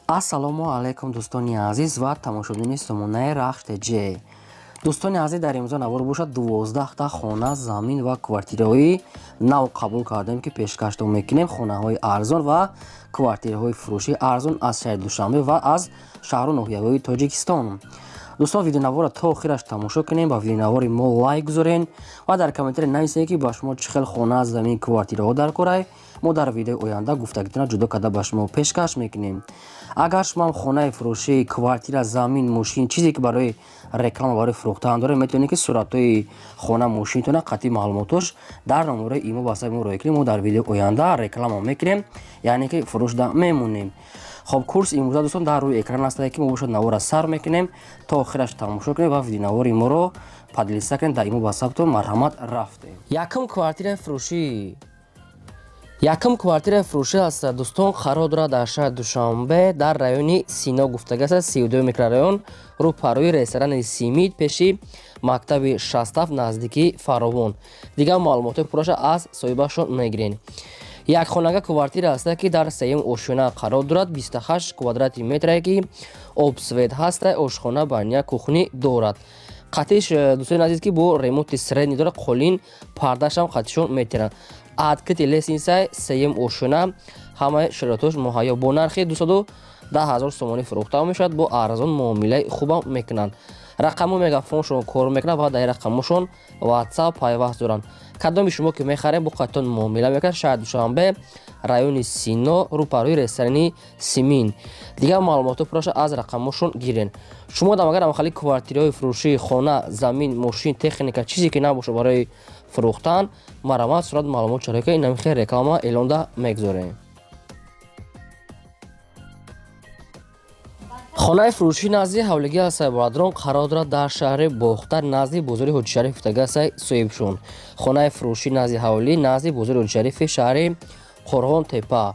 Ассалому алайкум, дӯстони азиз ва тамошобинони сомонаи Рахш ТЖ. Дӯстони азиз, дар имрӯза навор бошад, 12та хона, замин ва квартираҳои нав қабул кардем, ки пешкаштон мекунем. Хонаҳои арзон ва квартираҳои фурӯшии арзон аз шаҳри Душанбе ва аз шаҳру ноҳияҳои Тоҷикистон. Дӯстон, видеонаворро то охираш тамошо кунем, ба видеонавори мо лайк гузорен ва дар комментария нависед, ки ба шумо чӣ хел хона, замин, квартираҳо дар корай. Мо дар видеои оянда гуфтагитона ҷудо карда ба шумо пешкаш мекунем. Агар шумо ҳам хонаи фурӯшӣ, квартира, замин, мошин, чизе ки барои реклама, барои фурӯхтан доред, метавонед, ки суратҳои хона, мошинтона қатъи маълумотош дар номерои имо ватсапи мо роя кунем. Мо дар видеои оянда реклама мекунем, яъне ки фурӯшда мемонем. Хоб, курс имрӯза, дӯстон, дар рӯи экран астае, ки мо бошад навора сар мекунем, то охираш тамошо кунем ва видеонавори моро поделиться кунем дар имо ватсаптон. Марҳамат, рафтем. Якум квартираи фурӯшӣ, якум квартираи фурӯшӣ аст, дӯстон, қарор дорад дар шаҳри Душанбе, дар райони Сино гуфтага аст, 32 микрорайон, рӯпарӯи ресторани Симид, пеши мактаби 67, наздикии Фаровон. Дигар маълумотҳои пурраша аз соҳибашон мегирен. Якхонага квартира аста, ки дар сеюм ошёна қарор дорад, 28 квадрати метрае, ки об, свет ҳаста, ошхона, баня, кухни дорад. Қатиш, дӯстони азиз, ки бо ремонти средний дорад, қолин пардашам қатишон метиранд. Открытый лестница, сеюм ошёна, ҳамаи шароитош муҳайё. Бо нархи 210 000 сомонӣ фурӯхта мешавад, бо арзон муомилаи хубам мекунанд. Рақаму мегафоншон кор мекунад ва дар рақамошон ватсап пайваст доранд. Кадоми шумо ки мехарем, бо қайтон муомила мекунад. Шаҳри Душанбе, райони Сино, рӯпарӯи ресторани Симин. Дигар маълумотҳо пурраша аз рақамошон гирен. Шумо дам агар амхали квартираҳои фурӯшии хона, замин, мошин, техника, чизе ки набошад барои фурӯхтан, марҳамат, сурат, маълумот чаро ки инам хел реклама эълонда мегузорем. Хонаи фурӯшӣ назди ҳавлигӣ ҳастаи, бародарон, қарор дорад дар шаҳри Бохтар, назди бозори Ҳоҷишариф гуфтага ҳастаи соҳибшон. Хонаи фурӯшӣ назди ҳавлӣ, назди бозори Ҳоҷишарифи шаҳри Қорғон Тепа.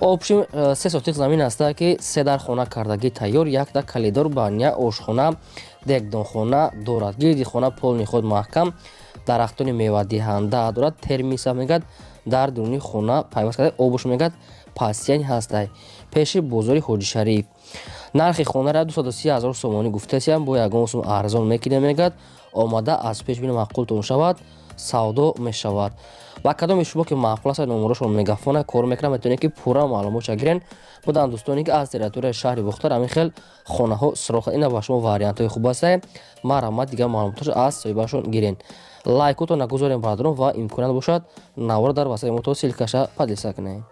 Общим 3 сотиқ замин ҳаста, ки се дар хона кардагӣ тайёр, якта калидор, баня, ошхона, дегдонхона дорад. Гирди хона полный худ маҳкам, дарахтони мевадиҳанда дорад, термиса мегӯяд дар дуруни хона пайваст карда, обуш мегӯяд пастияни ҳастай, пеши бозори Ҳоҷишариф. Нархи хонара 230 ҳазор сомонӣ гуфтасиям, бо ягон сум арзон мекунем, мегӯяд. Омада аз пеш бина, маъқултон шавад, савдо мешавад. Ва кадоми шумо ки маъқул аст, номерошон мегафона кор мекунад, метавонед, ки пурра маълумотша гирен. Буданд дӯстоне, ки аз территорияи шаҳри Бохтар ҳамин хел хонаҳо суроғ, ина ба шумо вариантҳои хуб астае. Марҳамат, дигар маълумоташо аз соҳибашон гирен. Лайкотон нагузорем, бародарон, ва имконият бошад, навора дар васаи мо то ссылкаша поделиться кунем.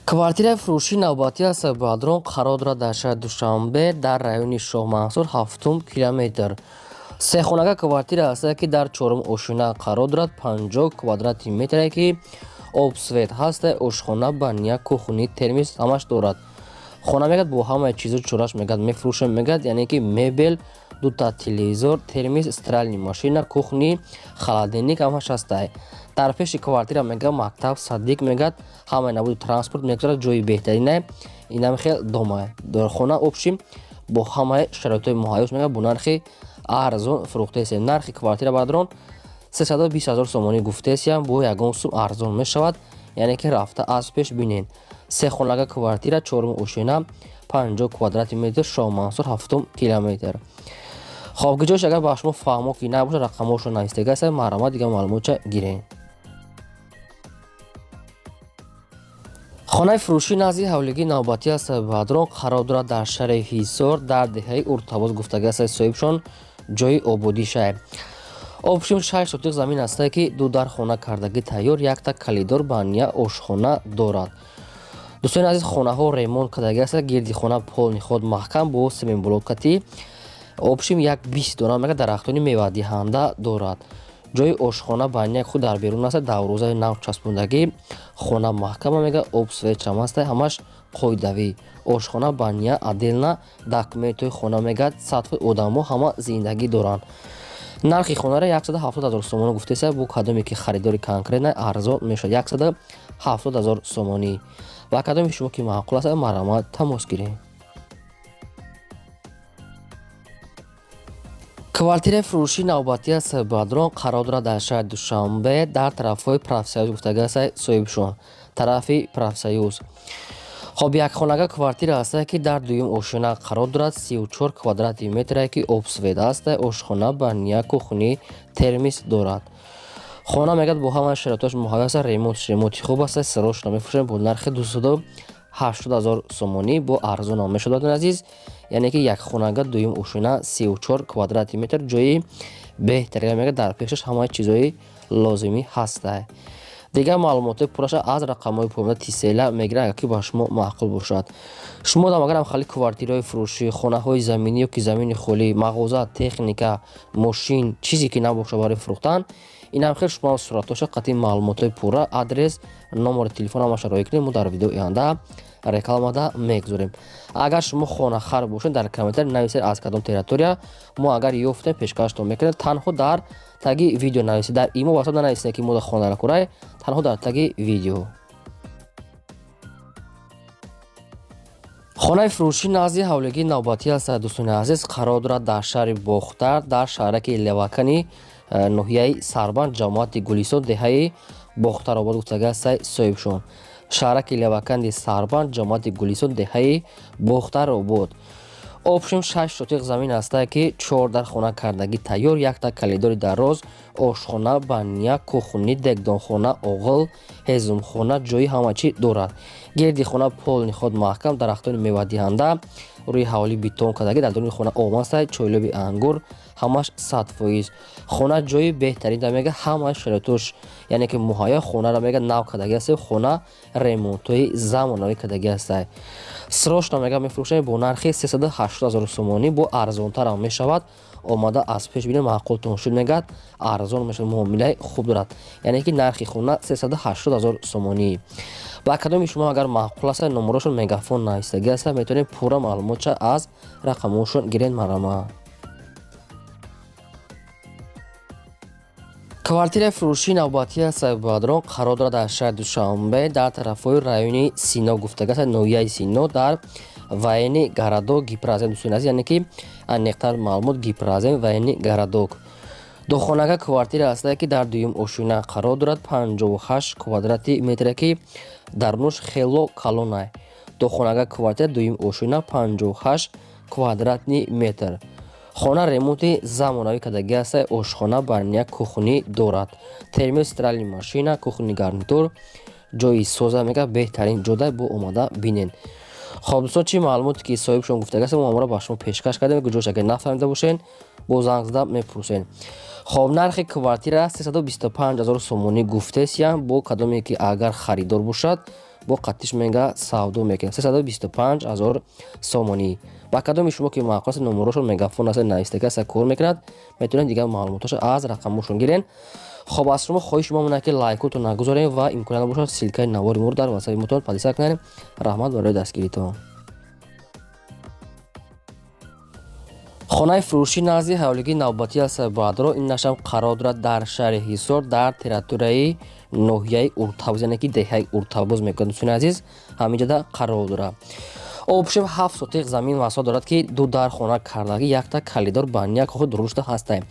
Квартираи фурӯшии навбатӣ аст, бародарон, қарор дорад дар шаҳри Душанбе, дар райони Шоҳмансур, ҳафтум километр. Сехонага квартира аст, ки дар чорум ошёна қарор дорад, 50 квадрати метре, ки об, свет ҳаста, ошхона, баня, кухни, термис ҳамаш дорад. Хона мегӯяд бо ҳамаи чизу чораш мегӯяд мефурӯшем, мегӯяд, яъне ки мебел, дута телевизор, термис, стиральный машина, кухни, холодильник ҳамаш ҳастай. Дар пеши квартира мегӯяд мактаб, садик, мегӯяд ҳамаи набуди транспорт мегузарад, ҷои беҳтаринае. Инам хел дома хона общим бо ҳамаи шароитҳои муҳайёш, мегӯяд, бо нархи арзон фурӯхтаесем. Нархи квартира, бародарон, 320 ҳазор сомонӣ гуфтаесиям, бо ягон сум арзон мешавад, яъне ки рафта аз пеш бинен. Сехонага квартира, чорум ошёна, 50 квадрати метр, Шоҳмансур, ҳафтум километр. Хоб, гиҷош агар ба шумо фаҳмо ки набошад, рақамҳошро навистага аст, марҳамат, дигар маълумотча гирен. Хонаи фурӯшӣ назди ҳавлигии навбатӣ аст, бародарон, қарор дорад дар шаҳри Ҳисор, дар деҳаи Уртабоз гуфтага аст соҳибшон, ҷои ободишае. Общим 6 сотиқ замин астае, ки ду дар хона кардагӣ тайёр, якта калидор, баня, ошхона дорад. Дӯстони азиз, хонаҳо ремонт кардагӣ аст, гирди хона полный худ маҳкам бо семенблокати. Общим як 20 дона мега дарахтони мевадиҳанда дорад. Ҷои ошхона, баня худ дар берун аст, даврӯзаи нав часпондагӣ, хона маҳкама, мега об, свет чам аста, ҳамаш қоидавӣ. Ошхона, баня отдельно, документҳои хона мегӯяд сатҳи одамо ҳама зиндагӣ доранд. Нархи хонара 170 ҳазор сомонӣ гуфтеса, бо кадоме ки харидори конкретно арзон мешавад, 170 ҳазор сомонӣ. Ва кадоми шумо ки маъқул аст, марҳамат, тамос гиред. Квартираи фурӯшии навбатӣ аст, бародарон, қарор дорад дар шаҳри Душанбе, дар тарафҳои Профсоюз гуфтага аст соҳибшон. Тарафи Профсоюз. Хоб, якхонага квартира ҳастае, ки дар дуюм ошёна қарор дорад, 34 квадрати метре, ки об, свет ҳаста, ошхона, баня, кухни, термис дорад. Хона, мегӯяд, бо ҳамаи шароитош муҳайё аст, ремонти хуб аст. Срочно мефурӯшем бо нархи 280 000 сомонӣ, бо арзонам мешавад, азиз. Яъне ки якхонага, дуюм ошёна, 34 квадрати метр, ҷои беҳтарин, мегӯяд, дар пешаш ҳамаи чизҳои лозимӣ ҳаста. Дигар маълумотҳои пурраша аз рақамҳои поёнда тисела мегиранд, агар ки ба шумо маъқул бошад. Шумо дам агарам хали квартираҳои фурӯшӣ, хонаҳои заминӣ ё ки замини холӣ, мағоза, техника, мошин, чизе ки набошад барои фурӯхтан, инам хел шумо суратҳоша қатъи маълумотҳои пурра, адрес, номери телефон, ҳамаша роӣ кунед, мо дар видеои оянда рекламада мегузорем. Агар шумо хонахар бошед, дар комментарий нависед, аз кадом территория, мо агар ёфтем, пешкаштон мекунем. Танҳо дар таги видео нависед, дар имо, ватсап нанависед, ки мо хона курай, танҳо дар таги видео. Хонаи фурӯшӣ назди ҳавлигии навбатӣ аст, дӯстони азиз, қарор дорад дар шаҳри Бохтар, дар шаҳраки Левакани, ноҳияи Сарбанд, ҷамоати Гулистон, деҳаи Бохтаробод гуфтага ҳастай соҳибшон. Шаҳраки Леваканди Сарбанд, ҷамоати Гулистон, деҳаи Бохтаробод. Общем, шаш сотиқ замин ҳастае, ки чор дар хона кардагӣ тайёр, якта калидори дароз, ошхона, баня, кухни, дегдонхона, оғил, ҳезумхона, ҷои ҳама чӣ дорад. Гирди хона полный худ маҳкам, дарахтони мевадиҳанда, рӯи ҳавлӣ бетон кардагӣ, дар дуруни хона об ҳастае, чойлоби ангур, ҳамаш 100%. Хона ҷои беҳтарин да, мега, ҳамаи шароитош, яъне ки муҳайё. Хонаро, мега, нав кардагӣ ҳастаю хона ремонтҳои замонавӣ кардагӣ ҳастае. Срочно, мега, мефурӯшем бо нархи 380 000 сомонӣ, бо арзонтарам мешавад. Омада аз пеш бинед, маъқултон шуд, мегӯяд, арзон мешавад, муомилаи хуб дорад. Яъне ки нархи хона 380 000 сомонӣ. Ба кадоми шумо агар маъқул аст, номерошон Мегафон навистагӣ аст, метавонед пурра маълумотша аз рақамҳошон гиред, марҳамат. Квартираи фурӯшии навбатии Сайбадрон қарор дорад дар шаҳри Душанбе, дар тарафҳои райони Сино гуфтага аст, ноҳияи Сино, дар военный городок Гипрозем, дӯстони азиз, яъне ки аниқтар маълумот, Гипрозем, военный городок. Духонага квартира ҳастае, ки дар дуюм ошёна қарор дорад, 58 квадрати метре, ки дарунаш хело калонай. Духонага квартира, дуюм ошёна, 58 квадратный метр. Хона ремонти замонавӣ кардагӣ ҳастае, ошхона, баня, кухни дорад, термос, стиральный машина, кухонный гарнитур, ҷои соза, мега, беҳтарин ҷода, бо омада бинед. Хоб, дӯстон, чӣ маълумоте ки соҳибшон гуфтагааст, мо аморо ба шумо пешкаш кардем. Ҷош агар нафаҳмида бошед, бо занг зада мепурсед. Хоб, нархи квартира 325 000 сомонӣ гуфтесиям, бо кадоме ки агар харидор бошад, бо қатиш, мега, савдо мекунад. 325 000 сомонӣ. Ба кадоми шумо ки маъқул аст, номерошон Мегафон аст, навистага аст, кор мекунад, метавонед дигар маълумоташо аз рақамҳошон гирен. Хоб, аз шумо хоҳиши мо монад, ки лайкотон нагузорем ва имконият бошад, ссылкаи навори моро дар ватсапи мотон поделиться кунед. Раҳмат барои дастгиритон. Хонаи фурӯшӣ назди ҳавлигии навбатӣ аст, баъдро ин нашам қарор дорад дар шаҳри Ҳисор, дар территорияи ноҳияи Уртабоз, яъне ки деҳаи Уртабоз мекунад, дӯстони азиз, ҳаминҷода қарор дорад. Общем, ҳафт сотиқ замин масоҳат дорад, ки ду дар хона кардагӣ, якта калидор, баня, кохи дурушта ҳастае.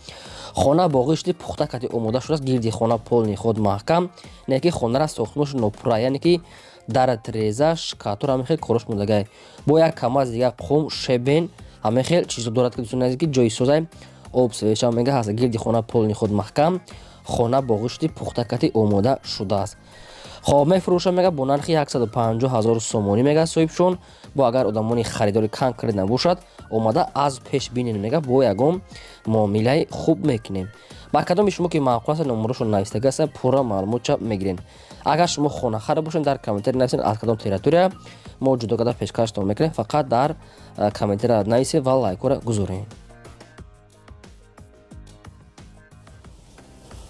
Хона боғишти пухта кати омода шудааст, гирди хона полный худ маҳкам, не ки хонара сохтмош нопурра, яъне ки дара, тиреза, шкатур, ҳамин хел корош мондагай. Бо як камаз дигар қум, щебень, ҳамин хел чизо дорад, ки дӯстони азиз, ки ҷои созай, об, свет мега ҳаст. Гирди хона полный худ маҳкам, хона боғишти пухта кати омода шудааст. Хоб, мефурӯшам, мега, бо нархи 150 000 сомонӣ, мега соҳибшон. Бо агар одамони харидори конкрет набошад, омада аз пеш бинед, мега, бо ягон муомилаи хуб мекунем. Ба кадоми шумо ки маъқул аст, номерошон навистага аст, пурра маълумотча мегирем. Агар шумо хонахар бошед, дар комментарий нависед, аз кадом территория, мо ҷудо карда пешкаштон мекунем. Фақат дар комментария нависед ва лайкҳоро гузоред.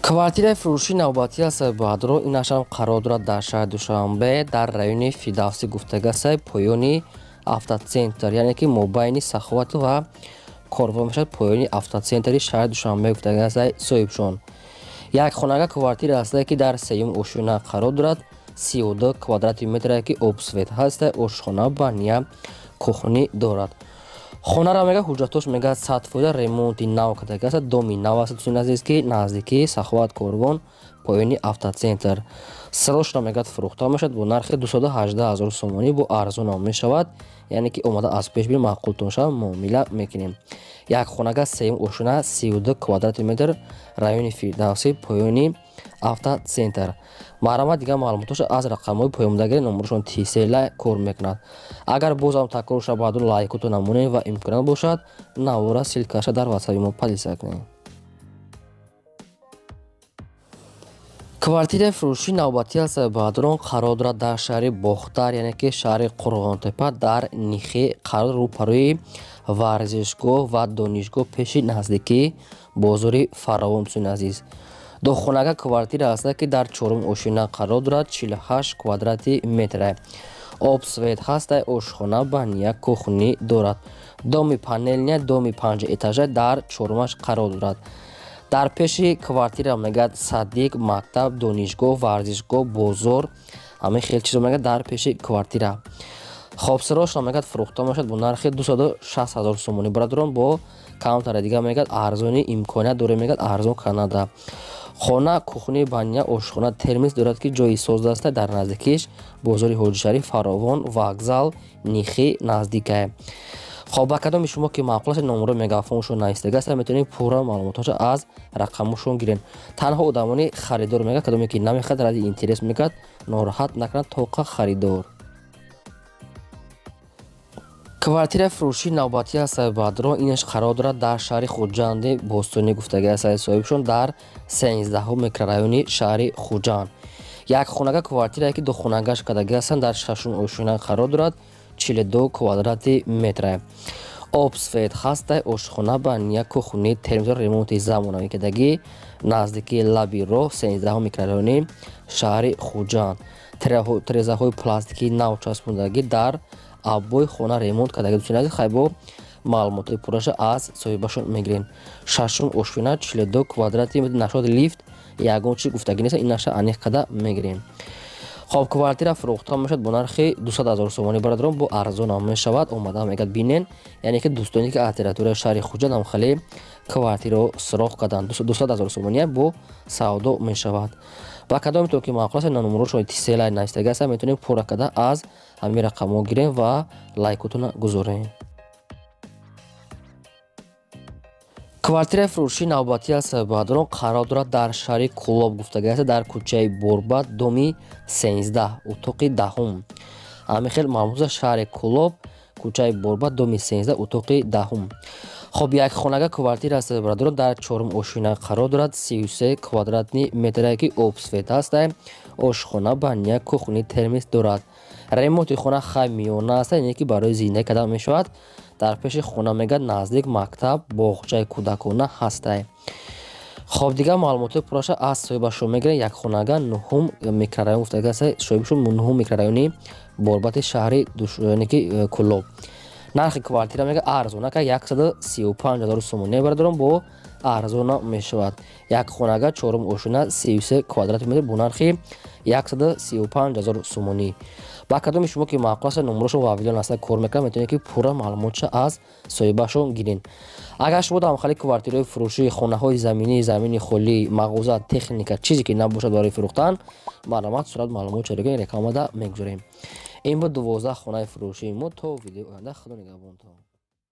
Квартираи фурӯшии навбатӣ аст, баъдро ин нашам қарор дорад дар шаҳри Душанбе, дар райони Фидавсӣ гуфтагасай, поёни автоцентр, яъне ки мобайни Саховат ва Корвон мешавад, поёни автоцентри шаҳри Душанбе гуфтагасай соҳибшон. Як хонага квартира ҳастае, ки дар сеюм ошёна қарор дорад, 32 квадрати метре, ки об, свет ҳаста, ошхона, баня, кухни дорад. Хонара, мега, ҳуҷҷатош, мега, 100% ремонти нав кардагӣ аст, доми нав аст, дӯстони азиз, ки наздикии Саховат Корвон, поёни автоцентр. Срочно мегӯяд фурӯхта мешавад бо нархи 218 0 сомонӣ, бо арзонам мешавад, яъне ки омада аз пеш бин маъқултон шавад, муомила мекунем. Як хонага, сеюм ошёна, 32 квадрати метр, райони Фирдавсӣ, поёни автоцентр. Марҳамат, дигар маълумотоша аз рақамҳои поёнбудагири, номерошон Тисела кор мекунад. Агар бозам такрор шавад, баъду лайкото намонед ва имконият бошад, навора ссылкаша дар ватсапи мо поделиться кунед. Квартираи фурӯшии навбатӣ аст, баъдрон қарор дорад дар шаҳри Бохтар, яъне ки шаҳри Қурғонтепа, дар Нихе қарор, рӯпарӯи варзишгоҳ ва донишгоҳ, пеши наздикии бозори Фаровон. Дӯстони азиз, духонага квартира аст, ки дар чорум ошёна қарор дорад, 48 квадрати метра. Об, свет ҳаста, ошхона, баня, кухни дорад. Доми панельный, доми панҷэтажа, дар чорумаш қарор дорад. Дар пеши квартира мегӯяд садик, мактаб, донишгоҳ, варзишгоҳ, бозор, ҳамин хел чизо мегӯяд дар пеши квартира. Хоб, срочно мегӯяд фурӯхта мешавад бо нархи 260 0 сомонӣ. Бародарон, бо камтаре дигар мегӯяд арзонӣ имконият дорем, мегӯяд арзон канада. Хона кухни, баня, ошхона, термис дорад, ки ҷои созда аста. Дар наздикиш бозори Ҳоҷишариф, Фаровон, вокзал, Нихӣ наздикае. Хоб, ба кадоми шумо ки маъқул аст, номерои мегафоншон навистага аст, метавонед пурра маълумотҳоша аз рақамошон гиред. Танҳо одамони харидор мегӯяд, кадоме ки намехоҳад, ради интерес мегӯяд, нороҳат накунад, тоқа харидор. Квартираи фурӯшии навбатӣ аст, баъдрон инаш қарор дорад дар шаҳри Хуҷанди бостонӣ, гуфтагӣ аст соҳибшон, дар 13-ҳум микрорайони шаҳри Хуҷанд. Як хонага квартирае, ки духонагаш кардагӣ ҳастанд, дар шашум ошёна қарор дорад, 42 квадрати метра. Об, свет ҳаста, ошхона, баня, кухни, термизор, ремонти замонавӣ кардагӣ, наздикии лаби роҳ, 13-ҳум микрорайони шаҳри Хуҷанд. Тирезаҳои пластикии нав часпондагӣ, дар аббои хона ремонт кардагӣ. Дӯстони азиз, хайбо маълумотҳои пурраша аз соҳибашон мегирем. Шашум ошёна, 42 квадрати, нашод лифт, ягон чи гуфтагӣ нест, ин наша аниқ карда мегирем. Хоб, квартира фурӯхта мешавад бо нархи 200 0 сомонӣ. Бародарон, бо арзонам мешавад, омада мегӯяд бинен, яъне ки дӯстоне ки аз территорияи шаҳри Хуҷанд ҳам хеле квартираро суроғ карданд, 200 0 сомония бо савдо мешавад. Ба кадометон ки маъқул аст, номерошон Тиселай навистага аст, метавонем пурра карда аз ҳамин рақамҳо гирем ва лайкотона гузорем. Квартираи фурӯшии навбатӣ аст, бародарон, қарор дорад дар шаҳри Кӯлоб, гуфтагӣ аст, дар кӯчаи Борбад, доми 13, утоқи 10-ум. Ҳамин хел маъмуз, шаҳри Кӯлоб, кӯчаи Борбад, доми 13, утоқи 10-ум. Хоб, як хонага квартира аст, бародарон, дар чорум ошёна қарор дорад, 33 квадратный метрае, ки об, свет ҳаста, ошхона, баня, кухни, термис дорад. Ремонти хона хай миёна аст, яъне ки барои зиндагӣ кардан мешавад. Дар пеши хона мегӯяд наздик мактаб, боғчаи кӯдакона ҳастай. Хоб, дигар маълумотҳои пурраша аз соҳибашон мегирем. Як хонага, нуҳум микрорайон гуфтага аст соҳибашон, нуҳум микрорайони Борбати шаҳри яъне ки Кӯлоб. Нархи квартира мега арзона ка 135 0 сомонӣ, бародарон, бо арзона мешавад. Як хонага, чорум ошёна, 33 квадрати метр бо нархи 135 0 сомонӣ. Ба кадоми шумо ки маъқул аст, номерошон вавилон аста кор мекунад, метавонед ки пурра маълумотша аз соҳибашон гиред. Агар шумо дар ҳамхели квартираҳои фурӯшӣ, хонаҳои заминӣ, замини холӣ, мағоза, техника, чизе ки набошад барои фурӯхтан, марҳамат, сурат маълумот чароги рекламада мегузорем. Ин буд 12 хонаи фурӯшии мо. То видеои оянда, худо нигаҳбонтон.